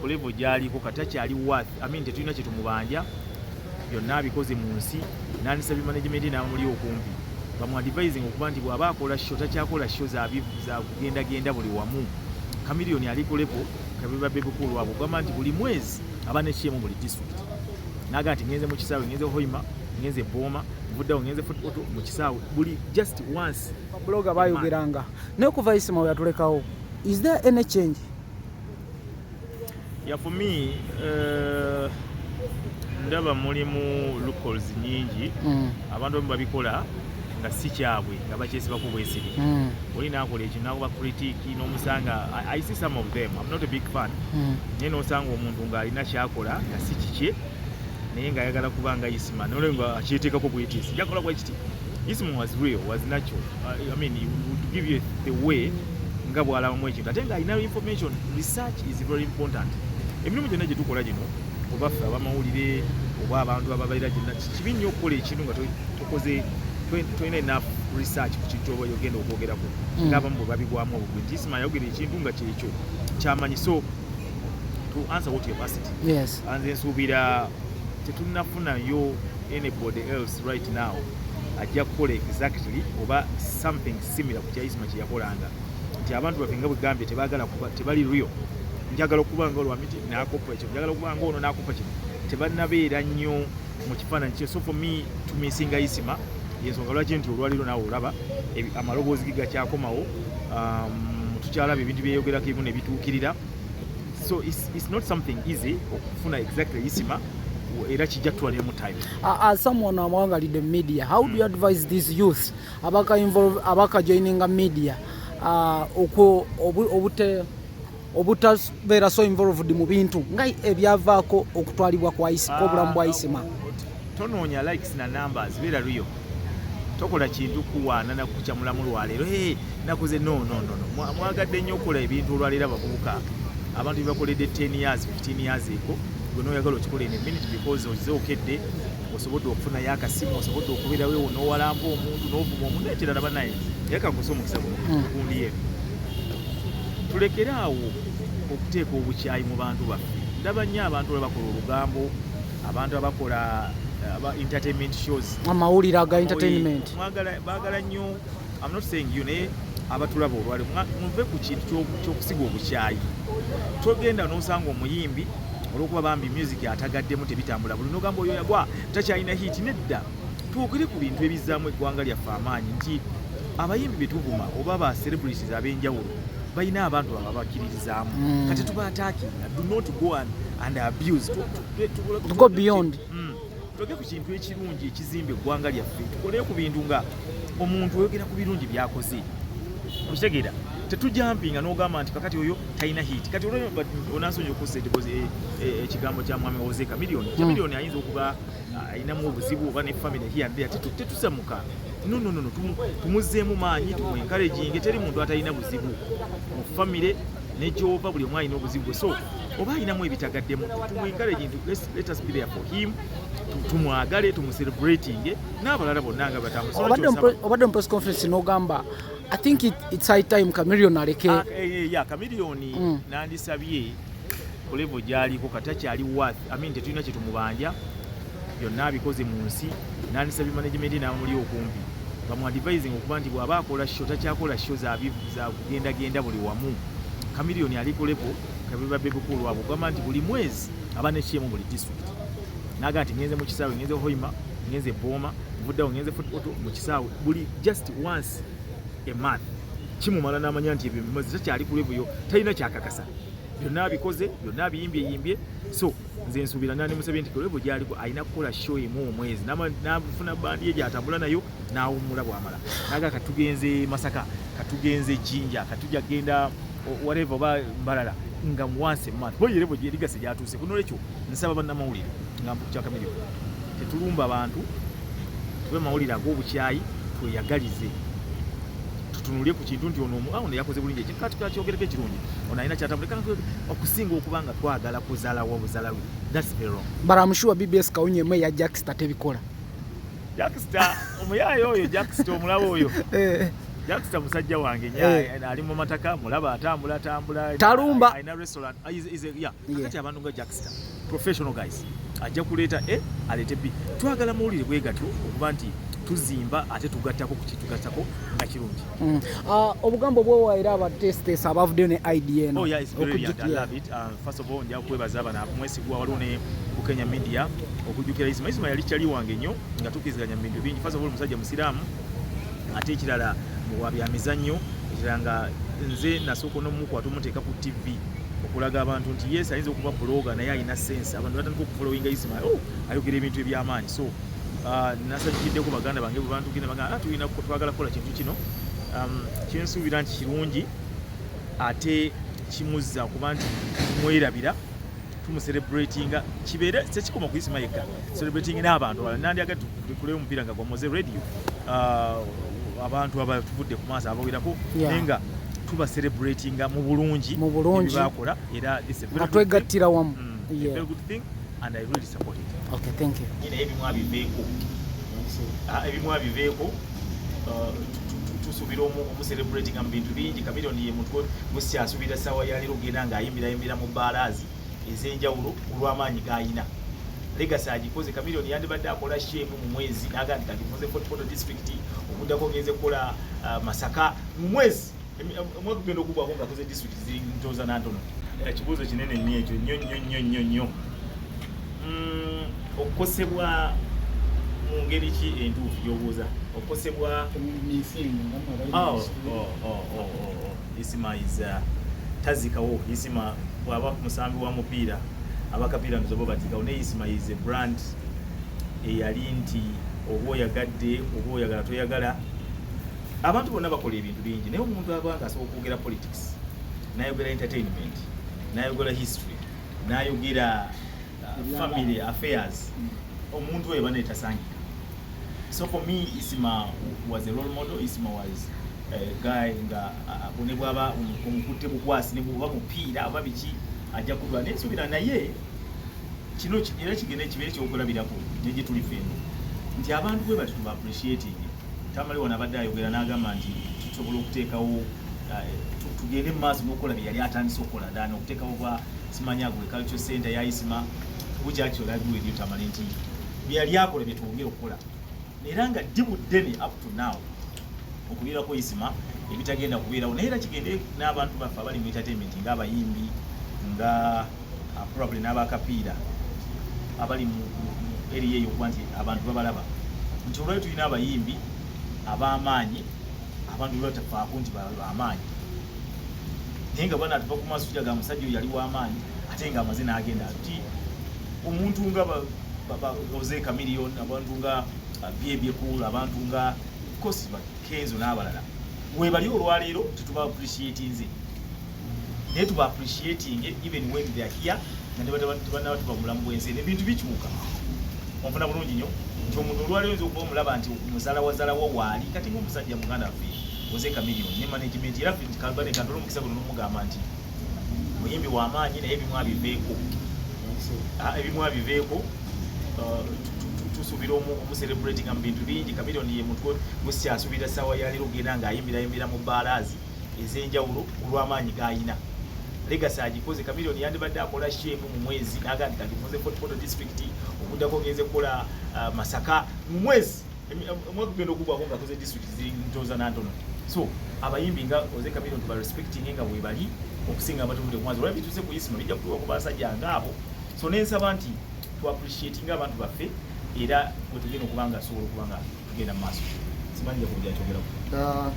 Ku level gy'aliko kati takyali worth, I mean, tetulina kye tumubanja, byonna abikoze mu nsi. Nandisabye management n'amuli okumpi bamu advising okuba nti bw'aba akola show, takyakola show za kugendagenda buli wamu. Chameleone ali ku level kabeba bebukulu abo ogamba nti buli mwezi aba ne show emu buli district, naga nti ngenze mu kisaawe, ngenze Hoima, ngenze Boma, nvuddewo ngenze Fort mu kisaawe, buli just once. Blogger bayogeranga, naye okuva Isima we yatulekawo, is there any change? Yeah, for me, ndaba mulimu loopholes nyingi. Abantu abamu babikola nga si kyabwe, nga bakyesibako bwesibi. Oli nakola ekyo nakuba critique n'omusanga. I see some of them, I'm not a big fan, naye n'osanga omuntu ng'alina kyakola nga si kikye, naye ng'ayagala kuba nga Isima, nole nga akyeteekako bwetiisi njakola bwe kiti. Isima was real, was natural. I mean, he would give you the way nga bw'alabamu ekintu, ate ng'alina information. Research is very important. Emirimu gyonna gye tukola gino, oba ffe abamawulire oba abantu ababeera gyonna, kibi nnyo okukola ekintu nga tokoze, tolina enough research ku kintu oba yogenda okwogerako. Ng'abamu bwe babigwamu obugwe nti Isima yayogera ekintu nga kyekyo kyamanyi. So to answer what you have asked, nze nsuubira tetunnafunayo anybody else right now ajja kukola exactly oba something similar ku kya Isima kye yakolanga, nti abantu baffe nga bwegambye tebaagala kuba, tebali real. Njagala okuba nga olwamiti nakopa ekyo, njagala okuba nga ono nakopa kino, tebannabeera nnyo mu kifaananyi kyo. So for me, tumisinga Isima, yensonga lwaki nti olwaliro naawe olaba amaloboozi ge gakyakomawo, tukyalaba ebintu byeyogerako ebimu ne bituukirira. So it's not something easy okufuna exactly Isima, era kijja tutwaliramu time. As someone amuwangalidde mu media, how do you advise these youth abaka involve, abaka joininga media, okwo obute obutabeera so involved mu bintu nga ebyavaako okutwalibwa kwa kw'obulamu bwa Isima? Tonoonya likes na numbers, beera real. Tokola kintu kuwaana nakukyamulamu lwaleero, "Hey, nakoze." No, no, no, no. Mwagadde nnyo okukola ebintu olwaleero. Abavubuka, abantu byebakoledde 10 years, 15 years ago, gwe noyagala okikola in a minute because ozize okedde, osobodde okufunayo akasimu, osobodde okubeerawo n'owalamba omuntu n'ovuma omuntu ekirala. Banaye, era kankusa omukisa guno gundi ye tulekere awo okuteeka obukyayi mu bantu baffe. Ndaba nnyo abantu abakola olugambo, abantu abakola aba entertainment shows, amawulire aga entertainment. Baagala nnyo, I'm not saying you, naye abatulaba olwaleero, muve ku kintu ky'okusiga obukyayi. Togenda n'osanga omuyimbi olw'okuba bambi music atagaddemu, tebitambula buli, nogamba oyo yagwa, takyalina hit. Nedda, twogere ku bintu ebizzaamu eggwanga lyaffe amaanyi, nti abayimbi be tuvuma oba ba celebrities ab'enjawulo balina abantu abo abakkiririzaamu. Kati tuba attackinga, do not go and abuse. To go beyond. Twogere ku kintu ekirungi ekizimba eggwanga lyaffe. Tukole ku bintu nga omuntu oyogera ku birungi byakoze, okitegeera? Tetujampinga n'ogamba nti kakati oyo talina hit. Kati onansonyi okussa ekigambo kya mwami Jose Chameleone. Chameleone ayinza okuba ayinamu obuzibu oba ne family here and there. Tetusamuka, no, no, no, no. Tumuzzeemu maanyi, tumu encouraging. Teri muntu atalina buzibu mu family ne gyova, buli omu alina obuzibu bwe. So oba alinamu ebitagaddemu, tumu encouraging, let us be there for him. Tumwagale, tumucelebrating n'abalala bonna nga batambula. So Obadde mu press conference n'ogamba, I think it's high time Chameleone aleke. Ah, ya Chameleone, nandisabye ku level gy'aliko kati takyali worth, I mean, tetulina kye tumubanja, byonna abikoze mu nsi. Nandisabye management n'amuli okumpi bamu advising okuba nti bw'aba akola show, takyakola show za kugendagenda buli wamu. Chameleone ali ku level kabeba bebukulu abo ogamba nti buli mwezi aba ne show emu buli district, naga nti ngenze mu kisaawe, ngenze Hoima, ngenze Boma, nvuddewo ngenze Fort mu kisaawe, buli just once a month kimumala n'amanya nti ebyo bimaze, takyali ku level yo, talina kyakakasa, byonna abikoze, byonna abiyimbyeyyimbye. So nze nsuubira nandi musabye nti ku level gy'aliko alina kukola show emu omwezi, n'afuna bandi ye gy'atambula nayo, n'awummula. Bw'amala naga katugenze Masaka, katugenze Jinja, katujja genda whatever oba Mbarara, nga once a month. Boye level gyerigase gyatuuse kuno. Ekyo nsaba bannamawulire nga mpu kya Chameleone, tetulumba bantu, tube mawulire ag'obukyayi, tweyagalize, tutunulye ku kintu nti ono ono yakoze bulungi, ekintu kati kakyogereko ekirungi, ono alina kyatambula okusinga okuba nga twagala kuzaalawo buzalawe. That's very wrong. But I'm sure BBS Kawunya emu eya Jackster tebikola. Jackster omuyaayo oyo, Jackster omulaba oyo. Jackster musajja wange nya ali mu mataka, mulaba atambula atambula. Talumba. Alina restaurant. Ah, yeah. Kati abantu nga Jackster, professional guys, ajja kuleeta A, aleete B. Twagala mawulire bwe gatyo okuba nti tuzimba ate tugattako ku kitugattako nga kirungi. Obugambo bwowaira abatesitesi abavuddeyo ne idea eno. Oh yeah, it's brilliant. I love it. First of all, nja kwebaza bana Mwesigwa, waliwo ne Bukenya Media okujjukira Isma. Isma yali kyali wange nnyo nga tukkiriziganya mu bintu bingi. First of all, musajja musiraamu, ate ekirala wa bya mizannyo, ekirala nga nze nasooka n'omukwata omuteeka ku TV okulaga abantu nti yes, ayinza okuba blogger naye alina sense. Abantu batandika okufollowinga Isma, oh, ayogera ebintu eby'amaanyi. So nasanyukiddeko baganda bange bwe bantugenda bagamba, ah, tulina twagala kukola kintu kino. Kyensuubira nti kirungi ate kimuzza kuba nti tumwerabira, tumucelebratinga, kibeere tekikoma ku Isma yekka, celebrating n'abantu abalala. Nandyagadde tukuleyo omupiira nga gwa Moze Radio, abantu abatuvudde ku maaso abawerako, naye nga tuba celebratinga mu bulungi Mu bulungi. Ebyo bakola era this is a very nga good thing. Twegattira wamu. A very good thing and I really support it. Okay, thank you. Naye ebimu abiveeko. Ah, ebimu abiveeko. Tusuubira omucelebratinga mu bintu bingi. Chameleone ye muntu gwesyasuubira ssaawa yaleero ogenda ng'ayimbirayimbira mu bbaalazi ez'enjawulo olw'amaanyi g'ayina. Legacy agikoze. Chameleone yandibadde akola show emu mu mwezi n'agamba nti kati nkoze Fort Portal district, okuddako ngenze kukola Masaka mu mwezi. Omwaka gugenda okugwako ng'akoze district ziri ntooza nantono. Ekibuuzo kinene nnyo ekyo, nnyo nnyo nnyo nnyo nnyo. Okukosebwa mu ngeri ki entuufu gy'obuuza okukosebwa? Oh. Isma is tazikawo. Isma bw'aba musambi wa mupiira, abakapiira nzobo batikawo, naye Isma is a brand eyali nti oba oyagadde oba oyagala toyagala, abantu bonna bakola ebintu bingi, naye omuntu aba nga asobola okwogera politics, nayogera entertainment, nayogera history, nayogera family affairs, omuntu oyo bane tasangika. So for me, Isma was a role model. Isma was a guy nga ne bwaba omukutte bukwasi, ne bwaba mupiira oba biki, ajja kudwa nensuubira. Naye kino era kigende kibeere kyokulabirako ne gye tuli ffenna nti abantu bwe bati tuba appreciating. Tamale wano abadde ayogera n'agamba nti tusobola okuteekawo tugende mu maaso n'okukola bye yali atandise okukola ddala, okuteekawo bwa simanya agriculture center ya Isma, which actually agree with you, Tamale, nti bye yali akola bye twongere okukola, era nga ddibu ddene up to now okubeerako Isma ebitagenda kubeerawo. Naye era kigende n'abantu baffe abali mu entertainment ng'abayimbi, nga probably n'abakapiira abali mu area eyo, okuba nti abantu babalaba nti olwali tulina abayimbi ab'amaanyi, abantu bebatafaako nti b'amaanyi, naye nga bana tuva ku maaso tujaga musajja oyo yali w'amaanyi ate nga amaze n'agenda, nti omuntu nga Jose Chameleone, abantu nga Bebe Cool, abantu nga of course ba Kenzo n'abalala webali olwaleero tetuba appreciatinze, naye tuba appreciating even when they are here nga tebannaba tuba mulamu bw'ensi eno. Ebintu bikyuka, onfuna bulungi nnyo nti omuntu olwaleero oyinza okuba omulaba nti muzalawazalawo waali kati ngaomusajja muganda waffe Jose Chameleone ne management, era kantole omukisa guno n'omugamba nti muyimbi w'amaanyi, naye ebimu abiveeko. Ah, ebimu abiveeko. Tusuubira omucelebratinga mu bintu bingi. Chameleone ye muntu gwesyasuubira ssaawa yaleero ogenda ng'ayimbirayimbira mu bbaalazi ez'enjawulo olw'amaanyi g'ayina. Legacy agikoze. Chameleone yandibadde akola show emu mu mwezi n'agamba nti kati nkoze Fort Portal district, okuddako ngenze kukola Masaka mu mwezi. Omwaka gugenda okugwako ng'akoze district ziri ntooza nantono. So abayimbi nga Jose Chameleone tuba respecting nga bwe bali okusinga abatuvudde ku maaso. Olwa bituuse ku Isma, bijja kutuuka ku basajja ngaabo. So nensaba nti tu appreciating abantu baffe, era bwe tugenda okuba nga asobola okuba nga tugenda mu maaso. Simanyi nja kubya kyogerako. Ah,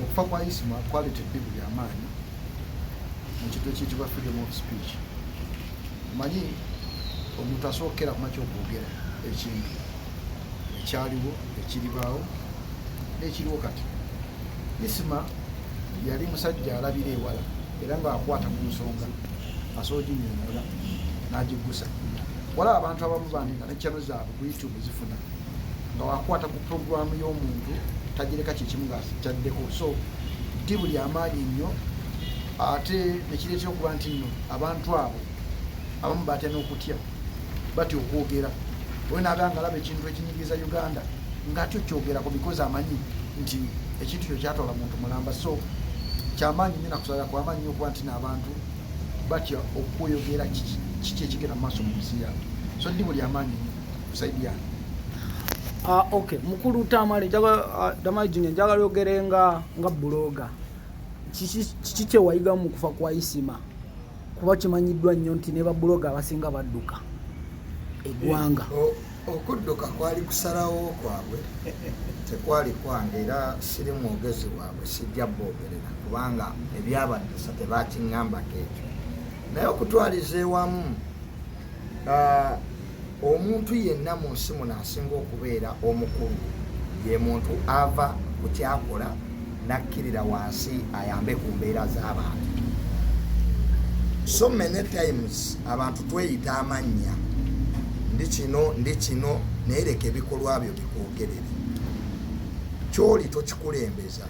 okufa kwa Isma kwaleeta eddibu lyamaanyi mu kintu ekiyitibwa freedom of speech. Omanyi omuntu asookera kumakya okwogera ekintu ekyaliwo, ekiribaawo n'ekiriwo kati. Isma yali musajja alabira ewala era ng'akwata ku nsonga, asobola oginyonyola n'agiggusa. Waliwo abantu abamu bandi nga ne channel zaabwe ku YouTube zifuna nga wakwata ku puroguramu y'omuntu tagireka kyekimu nga kyaddeko. So ddibu lyamaanyi nnyo, ate nekireetera okuba nti nno abantu abo abamu batya n'okutya, batya okwogera. Oyo naga nga alaba ekintu ekinyigiriza Uganda ng'atya okyogerako because amanyi Nti ekintu kyo kyatwala muntu mulamba, so kyamaanyi nnyo nakusala kwamaanyi nnyo okuba nti n'abantu batya okweyogera kiki ekigenda mu maaso mu nsi yaabwe. So ndi buli amaanyi nnyo ku side yange. Ah, okay, mukulu Tamale, njagala Tamale Junior, njagala oyogere nga blogger. Kiki kye wayigamu mu kufa kwa Isima? Kuba kimanyiddwa nnyo nti ne ba blogger abasinga badduka eggwanga. Okudduka kwali kusalawo kwabwe, tekwali kwange, era siri mwogezi waabwe, sijja boogerera kubanga ebyabaddusa tebakiŋŋambako ekyo. Naye okutwaliza ewamu, omuntu yenna mu nsi muno asinga okubeera omukulu ye muntu ava ku kyakola n'akkirira wansi ayambe ku mbeera z'abantu. So many times abantu tweyita amannya, ndi kino, ndi kino, naye leka ebikolwa byo bikwogerere. Kyoli tokikulembeza.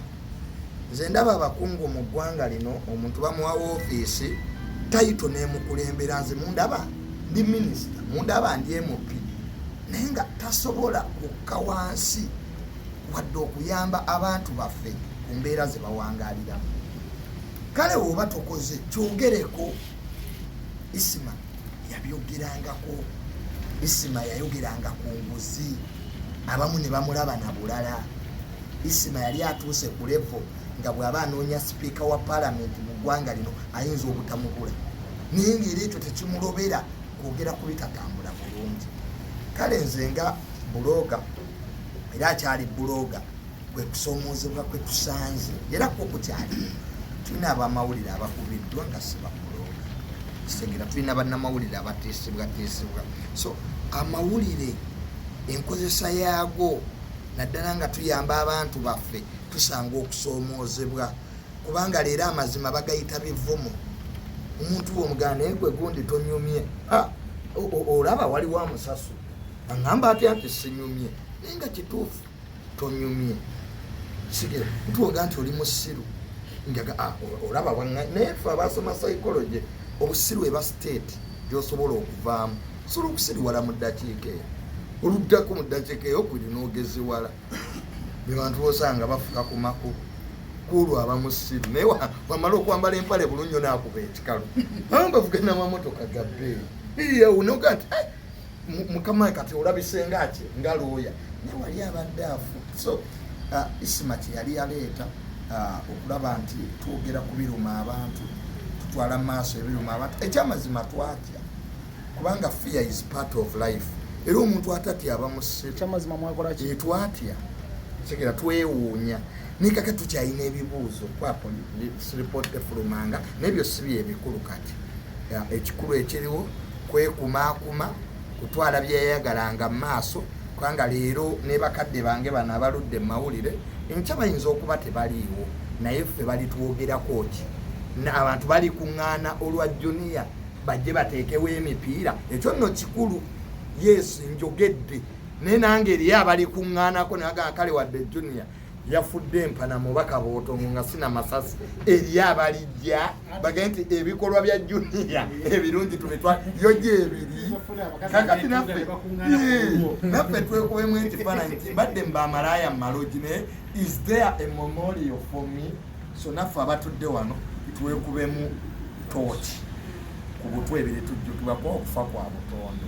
Nze ndaba abakungu mu ggwanga lino, omuntu bamuwa woofiisi, title n'emukulembera. Nze mundaba ndi minisita, mundaba ndi MP, naye nga tasobola kukka wansi wadde okuyamba abantu baffe ku mbeera ze bawangaaliramu. Kale woba tokoze, kyogereko. Isima yabyogerangako, Isima yayogeranga ku nguzi, abamu ne bamulaba na bulala. Isima yali atuuse ku level nga bw'aba anoonya sipiika wa paalamenti mu ggwanga lino ayinza obutamubula, naye ngaera ekyo tekimulobera kwogera ku bitatambula bulungi. Kale nze nga blogger, era akyali blogger, kwe kusoomoozebwa kwe tusanze, era kwo kukyaliwo. Tulina abamawulire abakubiddwa nga si ba blogger, kitegera? Tulina bannamawulire abatiisibwatiisibwa. So amawulire, enkozesa yaago, naddala nga tuyamba abantu baffe, tusanga okusoomoozebwa, kubanga leero amazima bagayita bivumo. Omuntu womugana, naye gwe gundi tonyumye. Ah, olaba waliwo amusasu aŋŋamba atya nti sinyumye, naye nga kituufu tonyumye. Sigera ntuwoga nti oli musiru, njaga ah, olaba naye ffe abasoma psychology, obusiru eba state gyosobola okuvaamu. Osobola okusiriwala mu ddakiika eyo, oluddako mu ddakiika eyokubiri n'ogeziwala. Be bantu bosanga bafuka ku makubo kuulu, aba musiru, naye wamala okwambala empale bulungi naakuba ekikalu, abamu bavuga n'amamotoka ga bbeeyi, noga nti "Eh, mukama kati olabise ngaki nga looya," naye wali abadde afu. So Isima kyeyali yaleeta, okulaba nti twogera ku biruma abantu, tutwala mu maaso ebiruma abantu. Ekyamazima twatya, kubanga fear is part of life, era omuntu atatya aba musiru. Ekyamazima mwakola ki? Twatya, kigera twewuunya, naye kaka tukyalina ebibuuzo kwa police efulumanga nebyo si byebikulu kati. Ekikulu ekiriwo kwekumaakuma kutwala byeyayagalanga mu maaso, kubanga leero ne bakadde bange bano abaludde mu mawulire, enkya bayinza okuba tebaliiwo, naye ffe balitwogerako ki? Abantu bali kuŋŋaana olwa Junior bajje bateekewo emipiira. Ekyo nno kikulu. Yes, njogedde, naye nange eriyo abali kuŋŋaanako nagamba kale wadde Junior yafudde empana mubaka bootongo nga sina masasi, eriyo abalijja bagende nti ebikolwa bya Junior ebirungi tubitwa yo gyebiri. Kakati naffe twekubemu ekifaananyi nti mbadde mbaamalaaya mu malogi, naye is there a memorial for me? So naffe abatudde wano twekubemu tooki ku butwe ebiri tujjukibwako okufa kwa butondo.